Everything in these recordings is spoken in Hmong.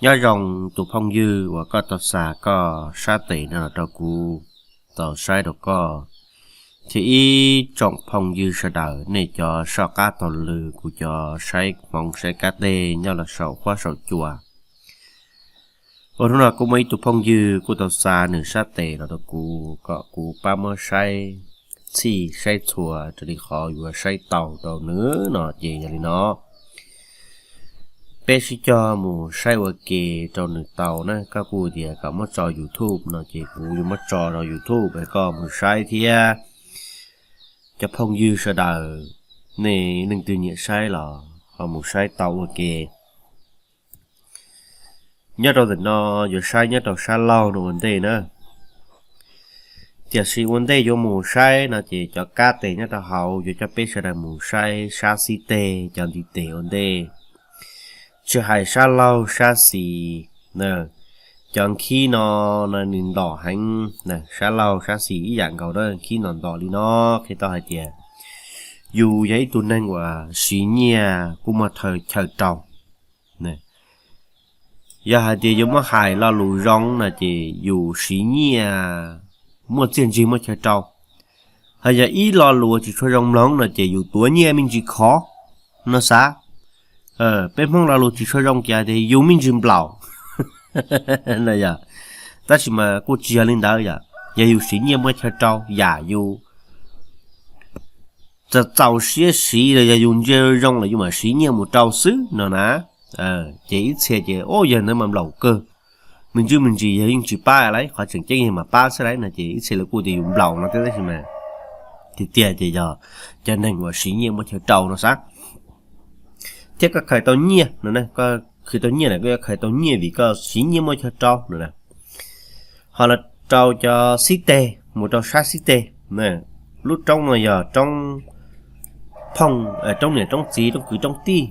Nyob zoo tus phooj ywg uas koj tau xa koj sab tes no los rau kuv tau saib rau koj, thiab ib tsoom phooj ywg sawv daws nej cov soj qab taug lw, kuv cov saib hmoov saib kab teg nyob los saum huab saum cua. Ua hnub no kuj muaj ib tug phooj ywg kuj tau xa nws sab tes los rau kuv kom kuv pab muab saib txhij saib txhua raws li qhov yuav saib tau rau nws no ces yog li no. Peb sib cog mus saib ua ke rau nws tau na. Koj kuj tias kom muab tso YouTube no ces kuv yuav muab tso rau YouTube es koj mus saib thiab. Cov phooj ywg sawv daws, nej leej twg nyiam saib los ho mus saib tau ua ke. Nyob rau ntawm no yuav saib nyob rau sab laug no ua ntej na. Tiam sis ua ntej yuav mus saib no ces cov kab tes nyob rau hauv yuav coj peb sawv daws mus saib sab xib teg cov ntiv tes ua ntej. Tsis hais sab laug sab xis, cov nkhib no nws ntom heev, sab laug sab xis ib yam nkaus na, nkhib ntom ntom li no, qhia tau hais tias yus yog ib tug neeg uas siv nyiaj kuj muaj chaw rau. Yog hais tias yuav muab hais lo lus zoo no ces yus siv nyiaj muaj txiaj ntsig muaj chaw rau. Ho yog ib lo lus tsis tshua zoo mloog no ces yus tuav nyiaj me ntsis khov no xav. Peb Hmoob lo lus tsis tshua zoo ces tias yus me ntsis nplaum. Tab sis mas kuj tsis yog li ntawd yom, yog yus siv nyiaj muaj chaw rau yam yus txaus siab siv los yog yus ntsia zoo los yus mam siv nyiaj mus rau xwb no na. Ces ib txhia ces, o, yog ntawd mas nplaum kawg, me ntsis me ntsis yog yeej tsis pab lawm, qhov tseem ceeb yog mas pab xwb lawm no ces ib txhia lawv kuj tias yus nplaum no thiab, tab sis mas tiag tiag ces yog cov neeg uas siv nyiaj muaj chaw rau no xav. Thiab koj khaws tau nyiaj no, koj khaws tau nyiaj lawm koj yuav khaws tau nyiaj vim koj siv nyiaj muaj chaw rau no. Ho los rau cov xib teg, mus rau sab xib teg. Lub roob no yog roob phooj, roob niam roob txiv roob kwv roob tij.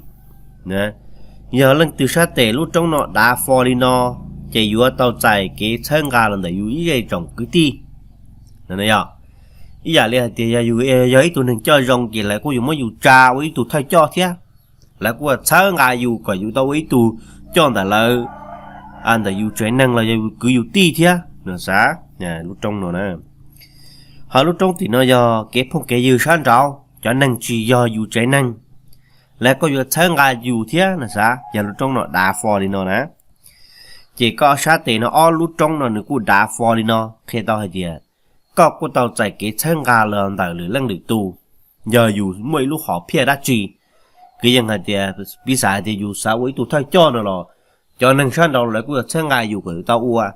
Yog leej twg sab tes lub roob no dav fo li no ces yuav tau txais kev txhawb nqa los ntawm yus ib zej tsoom kwv tij no. Yog ib yam li hais tias yog yus yog ib tug neeg coj zoo ces lawv kuj yuav muab yus tsa ua ib tug thawj coj thiab. Lawv kuj txhawb nqa yus kom yus tau ua ib tug coj ntawm lawv, ntawm yus tsev neeg los yog kwv yus tij thiab no xav. Lub roob no na, ho lub roob tim no yog kev phooj kev ywg sab nraud, cov neeg tsis yog yus tsev neeg, lawv kuj yuav txhawb nqa yus thiab no xav. Yog lub roob no dav fo li no na, ces koj sab tes no ob lub roob no nws kuj dav fo li no, qhia tau hais tias koj kuj tau txais kev txhawb nqa los ntawm lwm leej lwm tus. Yog yus muaj ib lub hom phiaj dab tsi, kwv yees hais tias piv xam hais tias yus xav ua ib tug thawj coj no los cov neeg sab nraud lawv kuj yuav txhawb nqa yus kom yus tau ua.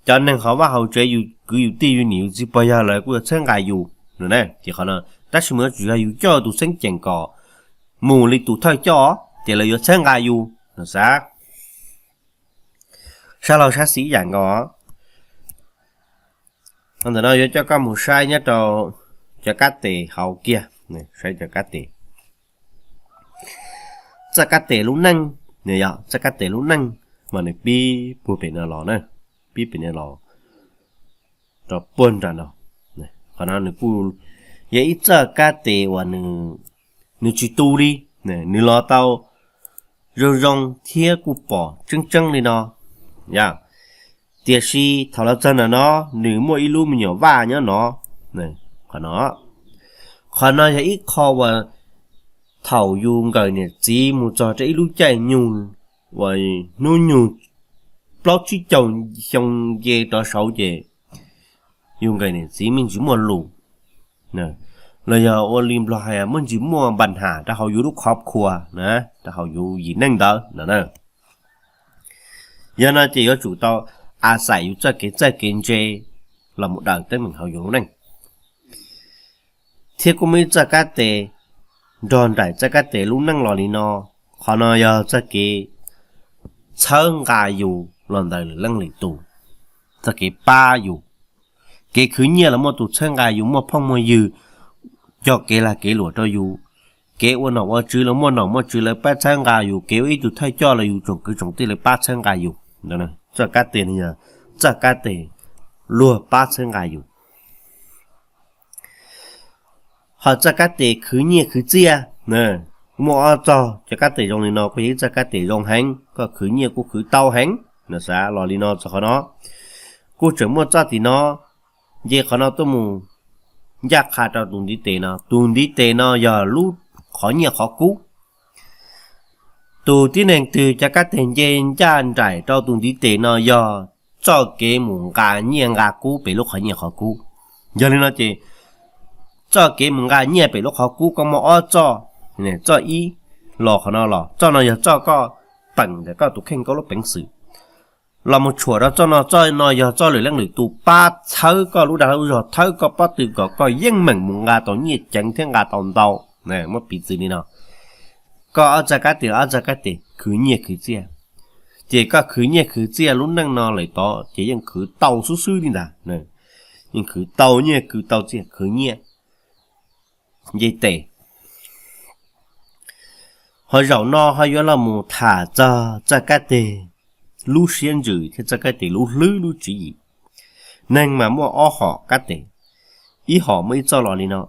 Cov neeg hauv vaj hauv tsev, yus kwv yus tij yus niam yus txiv pog yawg lawv kuj yuav txhawb nqa yus no na. Ces qhov no, tab sis mas tsuas yog yus coj tus xeeb ceem kom mus li tus thawj coj ces lawv yuav txhawb nqa yus no xav. Sab laug sab xis ib yam nkaus. Ntawm no yuav coj koj mus saib nyob rau cov kab tes hauv kiag, saib cov kab tes. Txoj kab tes lub neej, yog txoj kab tes lub neej mas nws pib puag pem no los na, pib pem no los rau puag nram no. Qhov no nws kuj yog ib txoj kab tes uas nws tsis tu li, nws los tau zoo zoo thiab kuj pom tseeb tseeb li no. Yog, tiam sis thaum los txog ntawm no nws muaj ib lub me nyuam vaj nyob no. Qhov no, qhov no yog ib qho uas thaum yus nkawm niam txiv mus txog rau ib lub caij nyoog uas hnub nyoog plaub tsib caug xyoo nce rov saud ces yus nkawm niam txiv me ntsis muaj lus, los yog ua li Nplog hais muaj ntsis muaj npa nham rau hauv yus lub qhov khua na, rau hauv yus yim neej ntawd no na. Yog no ces yuav tsum tau a xais yus txoj kev txawj kev ntse los mus daws teeb meem hauv yus lub neej. Thiab kuj muaj ib txoj kab tes nrog nraim txoj kab tes lub neej los li no. Qhov no yog txoj kev txhawb nqa yus los ntawm lwm leej lwm tus, txoj kev pab yus. Kev khwv nyiaj los muaj tus txhawb nqa yus, muaj phooj muaj ywg cog kev lag kev luam rau yus, kev ua nom ua tswv los muaj nom muaj tswv lawv pab txhawb nqa yus, kev ua ib tug thawj coj los yus tsoom kwv tsoom tij lawv pab txhawb nqa yus. Txoj kab tes no yog txoj kab tes luag pab txhawb nqa yus. Ho txoj kab tes khwv nyiaj khwv txiaj, Muaj ob txoj cov kab tes zoo li no kuj yog ib txoj kab tes zoo heev, koj khwv nyiaj kuj khwv tau heev no. Xav los li no txog qhov no, kuj tseem muaj txoj tim no, nce qhov no tuaj mus ncaj qha rau tus ntiv tes no. Tus ntiv tes no yog lub qhov nyiaj qhov kub. Tus tib neeg twg cov kab tes nce ncaj nraim rau tus ntiv tes no yog txoj kev mus nqa nyiaj nqa kub pem lub qhov nyiaj qhov kub. Yog li no ces txoj kev mus nqa nyiaj pem lub qhov kub koj muaj ob txoj. Txoj ib, los qhov no los, txoj no yog txoj koj peem ntawm koj tus kheej koj lub peev xwm los mus tshuam rau txoj no. Txoj no yog txoj lwm leej lwm tus pab txhawb koj lub dag lub zog, thawb koj pob tw kom koj yeej meem mus nqa tau nyiaj ceev thiab nqa tau ntau. Muab piv txwv li no, koj ob txoj kab tes, ob txoj kab tes khwv nyiaj khwv txiaj, ces koj khwv nyiaj khwv txiaj lub neej no lawm tod ces yeej khwv tau xwb xwb li ntag. Yeej khwv tau nyiaj khwv tau txiaj, khwv nyiaj nce tes. Ho zaum no ho yuav los mus tham txog txoj kab tes lub siab ntsws thiab txoj kab tes lub hlwb lub tswv yim. Neeg mas muaj ob hom kab tes, ib hom muaj ib txoj los li no,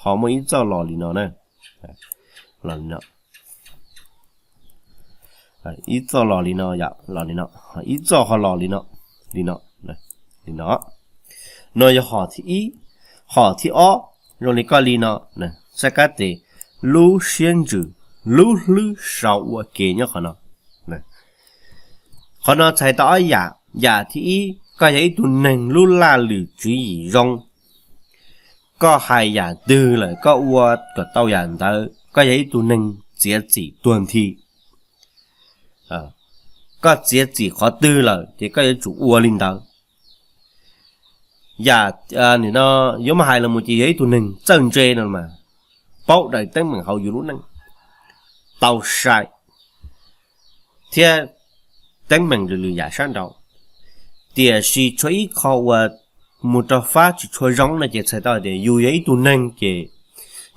ho muaj ib txoj los li no na, los li no, ib txoj los li no, los li no, ib txoj ho los li no, li no, li no. No yog hom thib ib. Hom thib ob zoo li koj li no, txoj kab tes lub siab ntsws lub hlwb sau ua ke nyob qhov no. Qhov no txhais tau ob yam. Yam thib ib, koj yog ib tug neeg lub laj lwm tswv yim zoo, koj hais yam twg lawm koj ua kom tau yam ntawd, koj yog ib tug neeg txiav txim tuag nthi. Koj txiav txim qhov twg lawm ces koj yuav tsum ua li ntawd. Yam no yuav muab hais los mus ces yog ib tug neeg txawj ntse no mas, paub daws teeb meem hauv yus lub neej, tau sai thiab teeb meem lwm lwm yam sab nraud. Tiam sis tshuav ib qho uas mus rau fab tsis tshua zoo no ces txhais tau hais tias yus yog ib tug neeg ces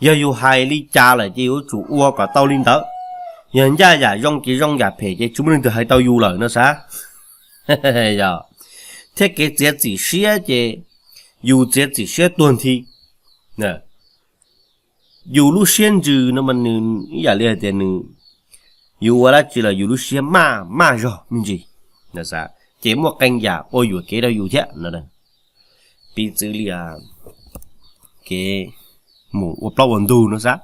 yog yus hais li cas lawm ces yuav tsum ua kom tau li ntawd. Yog ncaj yam zoo ces zoo, yam phem ces tsis muaj leej twg hais tau yus lawm no xav. Yog, thiab kev txiav txim siab ces yus txiav txim siab tuag nthi. Yus lub siab ntsws no mas nws ib yam li hais tias nws, yus ua dab tsi los yus lub siab maj maj zog me ntsis, ces muaj qee yam ua yuam kev rau yus thiab no. Piv txwv li kev mus ua plaub ua ntug no xav,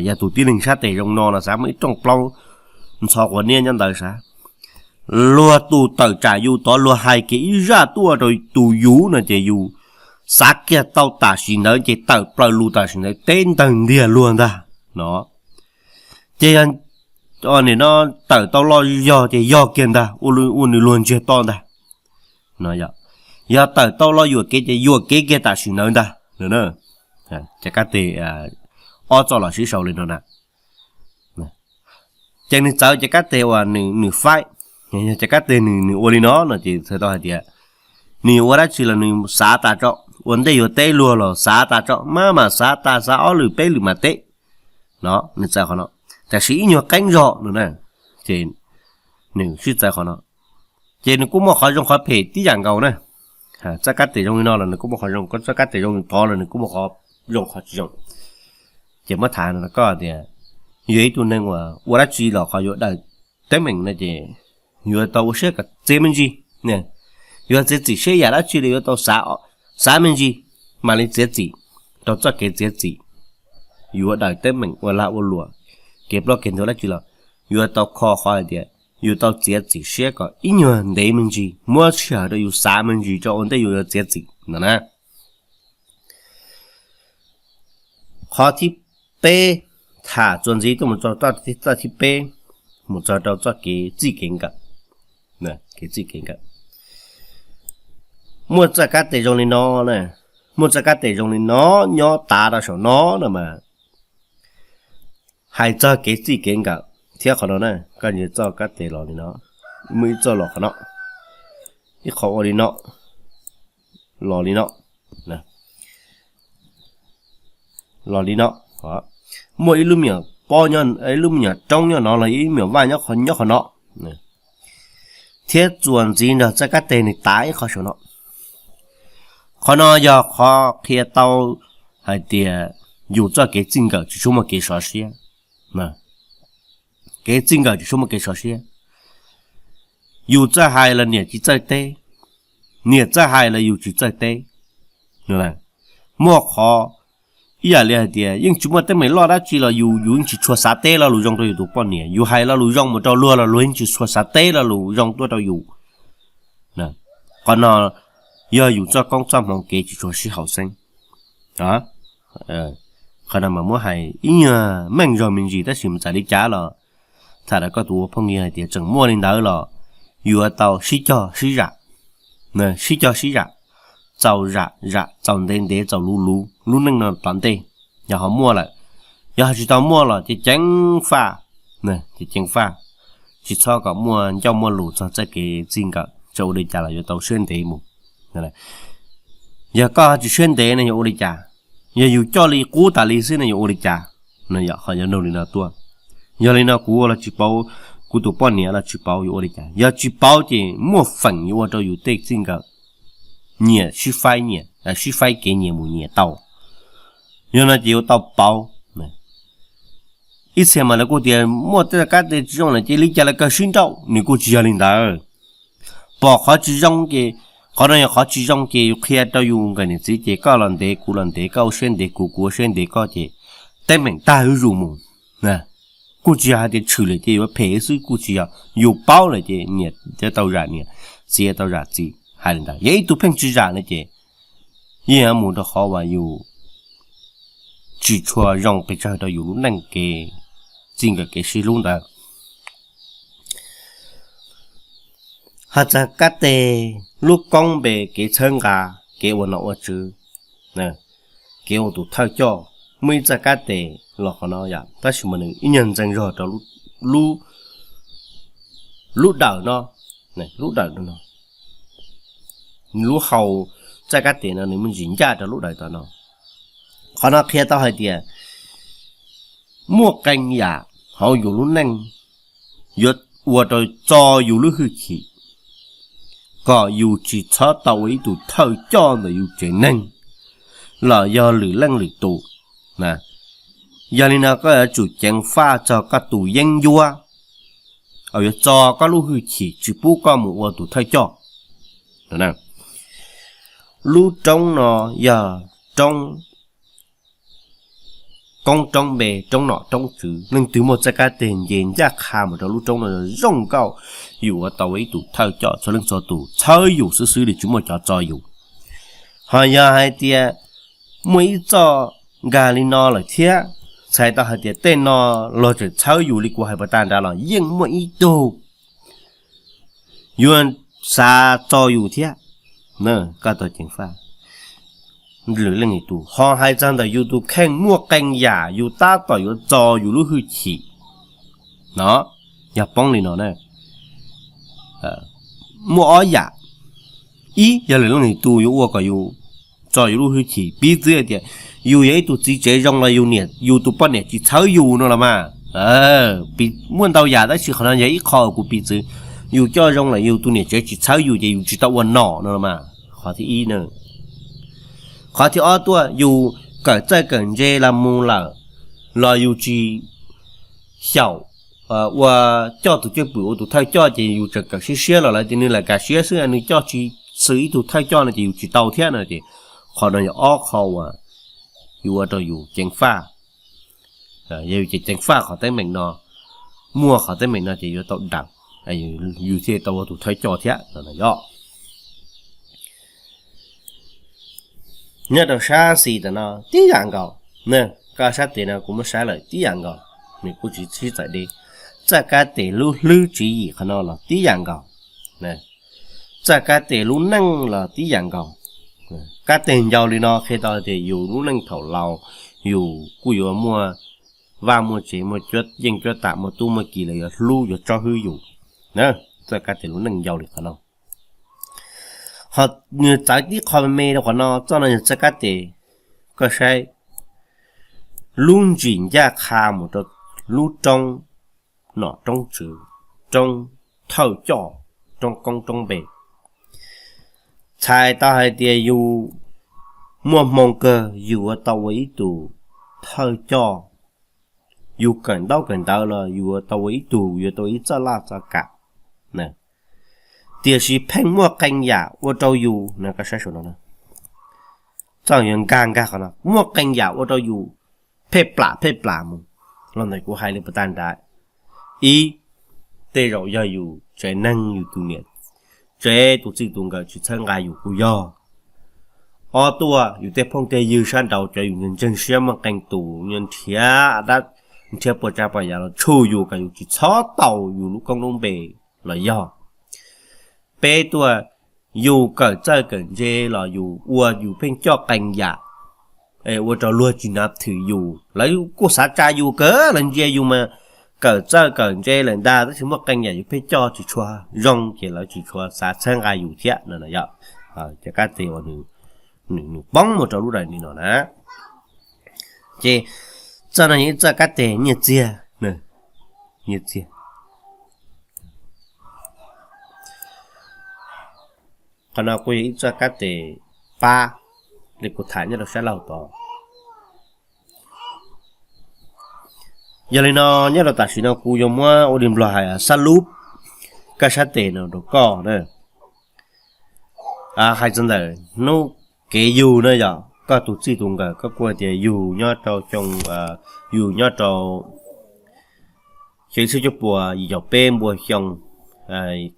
yog tus tib neeg sab tes zoo no no xav, muaj ib rooj plaub ntxhov quav niab nyob ntawd xav, luag tus tawm tsam yus tod luag hais kiag ib zaj tuaj rau tus yus no ces yus xav kiag tau tam sim ntawd ces tawm plaws lus tam sim ntawd teb ntawg ntiag luag ntag no. Ces yog nim no tawm tau lo yog ces yog kiag ntag, ua nws luag ntsiag to ntag. Yog tawm tau lo yuam kev ces yuam kev kiag tam sim ntawd ntag. Ces kab tes ob txoj los sib sau li no na. Ces nws txawv ces kab tes uas nws faib, ces kab tes nws ua li no no ces txhais tau hais tias nws yuav ua dab tsi los nws xav tas tso, ua ntej yuav teb luag los xav tas tso, maj mam xav tas, xav ob lwm peb lwm mam teb no, nws txawv qhov no. Tiam sis ib nyuag qeeb zog no na, ces nws sib txawv qhov no. Ces nws kuj muaj qhov zoo qhov phem tib yam nkaus na. Txoj kab tes zoo li no los nws kuj muaj qhov zoo, koj txoj kab tes zoo li tod los nws kuj muaj qhov zoo qhov tsis zoo. Ces muab tham no koj tias yog ib tug neeg uas ua dab tsi los qhov yuav daws teeb meem no ces yuav tau ua siab kom txias me ntsis. Yuav txiav txim siab yam dab tsi los yuav tau xav me ntsis, mam li txiav txim rau txoj kev txiav txim. Yuav daws teeb meem ua lag ua luam, kev ploj kev ntuag dab tsi los yuav tau kho qhov hais tias yus tau txiav txim siab kom ib nyuag ntev me ntsis, muab sij hawm rau yus xav me ntsis tso ua ntej yus yuav txiav txim no na. Qhov thib peb, tham txuas ntxiv tuaj mus txog txoj thib peb, mus txog rau txoj kev txij kev nkawm. Kev txij kev nkawm, muaj txoj kab tes zoo li no, muaj txoj kab tes zoo li no nyob tav rau saum no no mas hais txog kev txij kev nkawm thiab qhov no na. Koj ntsia txoj kab tes los li no, muaj ib txoj los qhov no, ib qho ua li no, los li no, los li no, muaj ib lub me nyuam pob, ib lub me nyuam roob nyob no los ib lub me nyuam vaj nyob qhov no. Thiab txuas ntxiv nrog txoj kab tes nws tav ib qho saum no. Qhov no yog qhov qhia tau hais tias yus txoj kev txij nkawm tsis tshua muaj kev sov siab. Kev txij nkawm tsis tshua muaj kev sov siab. Yus txawj hais los niam tsis txawj teb, niam txawj hais los yus tsis txawj teb. Muaj qhov ib yam li hais tias yeej tsis muaj teeb meem loj dab tsi los yus, yus yeej tsis tshua xav teb lo lus zoo rau yus tus poj niam. Yus hais lo lus zoo mus rau luag los luag yeej tsis tshua xav teb lo lus zoo tuaj rau yus. Qhov no yog yus txoj koob txoj hmoov kev tsis tshua sib haum xeeb. Qhov no mas muab hais ib nyuag meej zog me ntsis, tab sis mas txawm li cas los tham rau koj tus ua phooj ywg hais tias tseem muaj li ntawd los yuav tau sib cog sib zam, sib cog sib zam, txaus zam zam txaus ntev ntev txaus luv luv lub neej no tom ntej. Yog ho muaj lawm, yog ho tsis tau muaj los ces ceev faj, ces ceev faj, tsis txhob kom muaj ncauj muaj lus txog txoj kev txij nkawm, txawm ua li cas los yuav tau siab ntev mus. Yog koj tsis siab ntev ne yuav ua li cas? Yog yus coj li qub tas li xwb ne yuav ua li cas? Qhov yog nug li no tuaj. Yog li no kuv los tsis pauv, kuv tus poj niam los tsis pauv, yuav ua li cas? Yog tsis pauv ces muaj feem yuav ua rau yus tej txij nkawm nyias sib faib, nyias sib faib kev nyias mus nyias tau. Yog no ces yuav tau pauv. Ib txhia mas lawv kuj tias muaj tej kab tes tsis zoo lawm ces li cas lawv kawg sib nrauj, nws kuj tsis yog li ntawd. Pom qhov tsis zoo ces, qhov no yog qhov tsis zoo ces yus qhia rau yus nkawm niam txiv ces koj los ntev kuv los ntev, koj ua siab ntev kuv, kuv ua siab ntev koj ces teeb meem tag zuj zus mus. Kuj tsis yog hais tias tshwm lawm ces yuav phem xwb, kuj tsis yog. Yus paub lawm ces niam yuav tau zam niam, txiv yuav tau zam txiv, hais li ntawd. Yog ib tug pheej tsis zam no ces yeej yuav mus rau qhov uas yus tsis tshua zoo pes tsawg rau yus lub neej kev txij nkawm kev sib hlub ntawd. Ho txoj kab tes, lub koob npe, kev txhawb nqa, kev ua nom ua tswv, kev ua tus thawj coj, muaj ib txoj kab tes los qhov no yom, tab sis mas nws ib nyuag ntxeev zog rau lub, lub dawm no, lub dawm no, lub hau txoj kab tes no nws muaj ntsis ncaj rau lub dawm tom no. Qhov no qhia tau hais tias muaj qee yam hauv yus lub neej yuav ua rau txo yus lub hwj chim kom yus tsis txhob tau ua ib tug thawj coj ntawm yus tsev neeg los yog lwm leej lwm tus. Yog li no koj yuav tsum ceev faj txog koj tus yeeb ncuab, yuav txo koj lub hwj chim tsis pub koj mus ua tus thawj coj. Lub roob no yog roob koob roob npe, roob nom roob tswv. Leej twg muaj txoj kab tes nce ncaj qha mus rau lub roob no zoo nkauj, yus ua tau ua ib tus thawj coj, txhua leej txhua tus txhawb yus xwb xwb li, tsis muaj cov txo yus. Ho yog hais tias muaj ib txoj nkag li no lawm thiab, txhais tau hais tias tej no luag tseem txhawb yus li kuv hais puas tag nrad los yeej muaj ib tug yuav xav txo yus thiab. Koj tau ceev faj lwm leej lwm tus. Ho hais txog ntawm yus tus kheej, muaj qee yam yus tab tom yuav txo yus lub hwj chim no, yog poob li no na, muaj ob yam. Ib, yog lwm leej lwm tus yuav ua kom yus txo yus lub hwj chim. Piv txwv hais tias yus yog ib tug txiv tsev zoo los yus niam, yus tus poj niam tsis txhawb yus no los mas. Muaj ntau yam tab sis qhov no yog ib qho uas kuv piv txwv. Yus coj zoo lawm yus tus niam tsev tsis txhawb yus ces yus tsis tau ua nom no los mas, qhov thib ib na. Qhov thib ob tuaj, yus kawm txawj kawm ntse los mus lawm los yus tsis xyaum ua coj tus cwj pwm ua tus thawj coj ces yus tseem kawm siab siab los lawv tias nws lam kam siab xwb, nws coj tsis xwm ib tug thawj coj no ces yus tsis tau thiab no ces qhov no yog ob qho uas yuav ua rau yus ceev faj. Yog yus ceev faj qhov teeb meem no, muaj qhov teeb meem no ces yuav tau daws, yus thiaj tau ua tus thawj coj thiab no yog. Nyob rau sab xis tam no tib yam nkaus, koj sab tes no kuv muab saib lawm tib yam nkaus, nws kuj tsis sib txawm deb. Txoj kab tes lub hlwb tswv yim qhov no los tib yam nkaus, txoj kab tes lub neej los tib yam nkaus. Kab tes ncau li no qhia tau tias yus lub neej thaum laus yus kuj yuav muaj vaj muaj tsev, muaj cuab yeej cuab tam, muaj tub muaj ki los yuav hlub yuav tsob hwb yus. Txoj kab tes lub neej ncau li qhov no. Ho nws txawv tib qho me me rau qhov no, txoj no yog txoj kab tes, koj saib, lub ntsis ncaj qha mus rau lub roob nom roob tswv, roob thawj coj, roob koob roob npe. Txhais tau hais tias yus muaj hmoo kawg yus yuav tau ua ib tus thawj coj, yus kawm ntaub kawm ntawv los yus yuav tau ua ib tug, yuav tau ib txoj laj txoj kam. Tiam sis pheej muaj qee yam ua rau yus, koj saib saum no, txoj yuav nkag nkag qhov no, muaj qee yam ua rau yus phem plam phem plam mus los ntawm kuv hais li puas tag nrad. Ib, tej zaum yog yus tsev neeg, yus tus niam tsev tus txij tus nkawm tsis txhawb nqa yus kuj yog. Ob tuaj, yus tej phooj tej ywg sab nraud cov yus ntseeg siab muaj qee tus nyias nrhiav, nrhiav puas tsav puas yam los tshuj yus kom yus tsis txhob tau yus lub koob lub npe los yog. Peb tuaj, yus kawm txawj kawm ntse los yus ua yus pheej coj qee yam ua rau luag tsis nav thwm yus, lawv kuj xav tsa yus kawg, lawv ntsia yus mas kawm txawj kawm ntse lawm ntag, tab sis muaj qee yam yus pheej coj tsis tshua zoo ces lawv tsis tshua xav txhawb nqa yus thiab no. Cov kab teg uas nws poob mus rau lub daim li no na. Ces txoj no yog ib txoj kab teg nyiaj txiag, nyiaj txiag. Qhov no kuj yog ib txoj kab teg pab li kuv tham nyob rau sab laug tod. Yog li no, nyob rau tam sim no kuv yuav muab ua li nplog hais sab lub, kab sab tes no rau koj na. Hais txog ntawm hnub kev yug na, yog koj tus txij tus nkawm koj kuj tias yug nyob rau xyoo, yug nyob rau xyoo ib txhiab cuaj puas yim caum peb npua xyoo,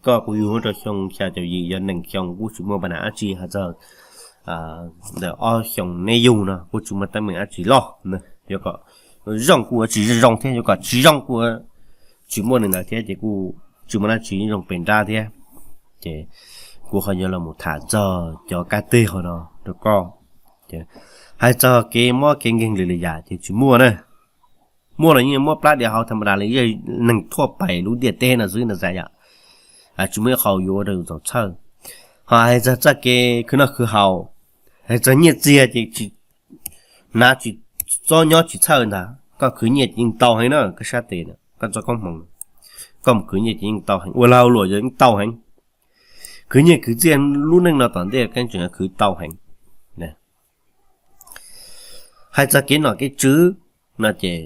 koj kuj yug nyob rau xyoo xya caum yim yog nees xyoo, kuj tsis muaj pa nam dab tsi hais txog ntawm ob xyoo neb yug no kuj tsis muaj teeb meem dab tsi loj. Yuav kom zoo kuj ua tsis zoo thiab, yuav kom tsis zoo kuj tsis muaj li ntawd thiab, ces kuj tsis muaj dab tsi zoo pes nrab thiab. Ces kuv ho yuav los mus tham txog cov kab teg qhov no rau koj. Hais txog kev mob kev nkeeg li li yam ces tsis muaj na. Muaj los yeej muab plab diav hauv tham ma das li neeg thuaj pais lub ntiaj teb no xwb no xav yom. Tsis muaj ib qho yuav ua rau yus txaus txhawj. Ho hais txog txoj kev khwv noj khwv haus, hais txog nyiaj txiag ces tsis, hnav tsis txob nyob tsis txhawj ntag. Koj khwv nyiaj ces yeej tau heev na, koj sab tes, koj txoj koob hmoov, koj mus khwv nyiaj ces yeej tau heev, ua lag luam yog yeej tau heev. Khwv nyiaj khwv txiaj lub neej no tom ntej keeb tseem khwv tau heev. Hais txog kev nom kev tswv no ces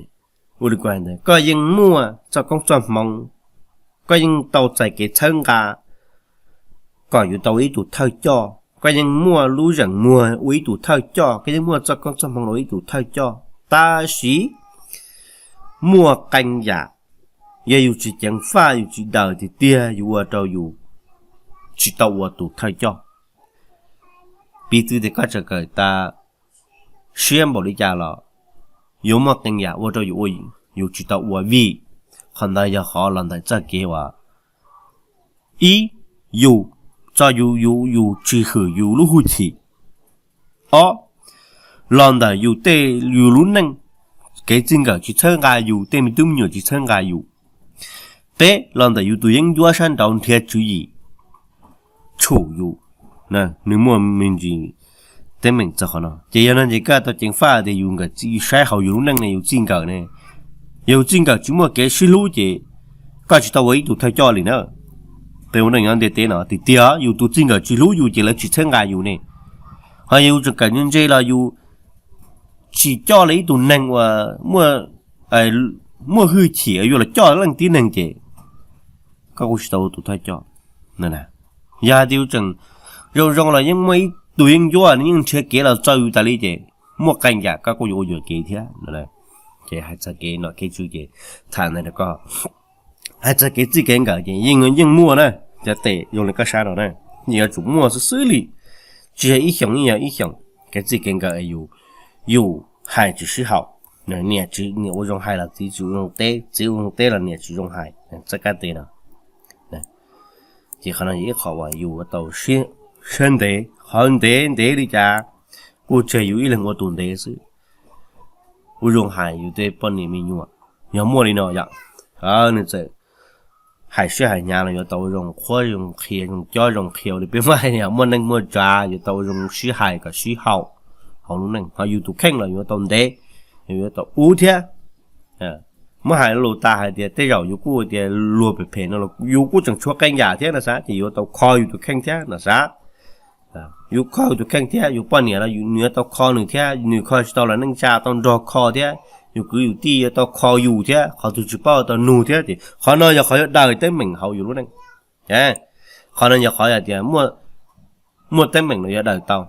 ua li kuv hais ntawd, koj yeej muaj txoj koob txoj hmoov, koj yeej tau txais kev txhawb nqa kom yuav tau ua ib tug thawj coj, koj yeej muaj lub zeem muag ua ib tug thawj coj, koj yeej muaj txoj koob txoj hmoov los ua ib tug thawj coj, tab sis muaj qee yam yog yus tsis ceev faj, yus tsis daws tiag tiag, yus ua rau yus tsis tau ua tus thawj coj. Piv txwv tias koj tseem kawm tas siab npaum li cas los yuav muaj qee yam ua rau yus, yus tsis tau ua vim qhov ntawd yog qhov los ntawm txoj kev uas ib, yus, txog yus, yus, yus tsis hwm yus lub hwj chim. Ob, los ntawm yus tej, yus lub neej, kev txij nkawm tsis txhawb nqa yus, tej me tub me nyuam tsis txhawb nqa yus. Peb, los ntawm yus tus yeeb ncuab sab nraud nrhiav tswv yim tshum yus, nws muaj me ntsis teeb meem txog qhov no. Ces yog no ces koj tau ceev faj tias yus nkawm saib hauv yus lub neej ne, yus txij nkawm ne, yog yus txij nkawm tsis muaj kev sib hlub ces koj tsis tau ua ib tug thawj coj li na. Peb ua neej nyob ntiaj teb no tiag tiag, yus tus txij nkawm tsis hlub yus ces lawv tsis txhawb nqa yus ne. Ho yog yus tseem kawm ntse los yus tsis coj li ib tug neeg uas muaj hwj chim yuav los coj leej tib neeg ces koj kuj tsis tau ua tus thawj coj. Yog hais tias yus tseem zoo zoo los yeej muaj ib tug yeeb ncuab nws yeej nrhiav kev los txog yus tas li ces muaj qee yam koj kuj yuav ua yuam kev thiab. Ces hais txog kev nom kev tswv ces tham ntawd rau koj. Hais txog kev txij kev nkawm ces yeej, yeej muaj na, cov tes zoo li koj sab no na, yeej yuav tsum muaj xwb xwb li. Tsis yog ib xyoos yeej yog ib xyoos, kev txij kev nkawm yus, yus hais tsis sib haum. Niam tsis, niam ua zoo hais los txiv tsis ua zoo teb, txiv ua zoo teb los niam tsis zoo hais, txoj kab tes no. Ces qhov no yog ib qho uas yus ua tau siab ntev, qhov ntev ntev li cas kuj tseg yus ib leeg ua tus ntev xwb. Ua zoo hais yus tej poj niam me nyuam, yog muaj li no yom, nws txawm hais siab hais hnyav los yuav tau ua zoo qhuab zoo qhia, zoo cob zoo qhia li peb Hmoob hais, yog muaj neej muaj tsav yuav tau ua zoo sib hais kom sib haum hauv lub neej. Ho yus tus kheej los yuav tau ntev, yuav tau ub thiab. Muab hais lus tas hais tias tej zaum yus kuj tias luag phem phem no los yus kuj tseem tshuav qee yam thiab no xav, ces yuav tau kho yus tus kheej thiab no xav. Yus kho yus tus kheej thiab, yus poj niam los nws yuav tau kho nws thiab, nws kho tsis tau los neej tsa tau nrog kho thiab. yus kwv yus tij yuav tau kho yus thiab, qhov twg tsis paub tau nug thiab. Ces qhov no yog qhov yuav daws teeb meem hauv yus lub neej. Qhov no yog qhov tias muaj teeb meem no yuav daws tau.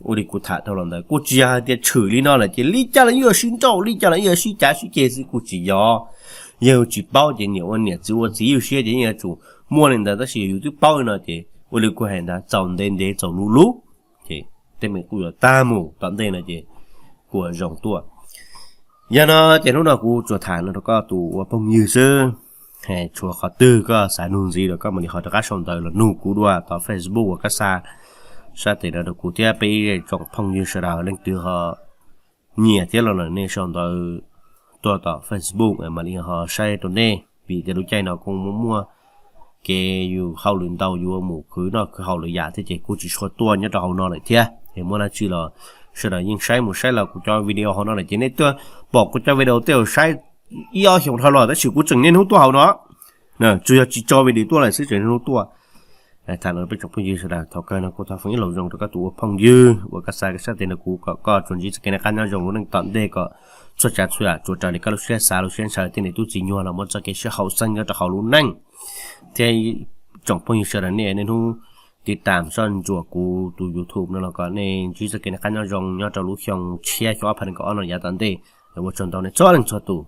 Ua li kuv tham dhau los ntawd kuj tsis yog hais tias tshwm li no lawm ces li cas los yuav sib nrauj, li cas los yuav sib cav sib ceg xwb, kuj tsis yog. Yog tsis paub ces niam ua niam txiv ua txiv, yus siab ces yeej yuav tsum muaj li ntawd, tab sis yus twb paub li no ces ua li kuv hais ntawd, txaus ntev ntev txaus luv luv, ces teeb meem kuj yuav tag mus tom ntej no ces kuj zoo tuaj. Yog no ces hnub no kuv tsuas tham no rau koj tus ua phooj ywg xwb. Tshuav qhov twg koj xav nug ntxiv los koj mam li ho rov qab sau ntawv los nug kuv dua tom Facebook uas koj xa sab tes no rau kuv thiab. Peb ib tsoom phooj ywg sawv daws leej twg ho nyiam thiab los nej sau ntawv tuaj tom Facebook mam li ho saib rau nej, vim tias lub caij no kuj muaj muaj kev yus hauj lwm ntau, yuav mus khwv noj khwv haus lwm yam thiab ces kuj tsis tshua tuaj nyob rau hauv no lawm thiab. Es muaj dab tsi los sawv daws yeej saib mus saib los kuv cov video hauv no lawm ces nej tuaj pom kuv cov video tej zaum saib ib ob xyoos dhau los tab sis kuv tseem niaj hnub tuaj hauv no. Tsuas yog tsis tso video tuaj lawm xwb tseem niaj hnub tuaj. Tham no peb tsoom phooj ywg sawv daws, thaum kawg no kuv thov foom ib los zoo rau koj tus ua phooj ywg uas koj xa koj sab tes no kuv kom koj tsuas ntsib txoj kev noj qab nyob zoo lub neej tom ntej, kom txhua tsav txhua yam tsuas raws li koj lub siab xav lub siab ntshaw, tij niam tub txiv nyuag los muaj txoj kev sib haum xeeb nyob rau hauv lub neej. Thiab tsoom phooj ywg sawv daws nej niaj hnub tiv tam soj ntsuam kuv tus YouTube no los kom nej ntsib txoj kev noj qab nyob zoo nyob rau lub xyoo tshiab xyoo ob phav nees nkaum ob no yav tom ntej. Ua tsaug ntau nej txhua leej txhua tus.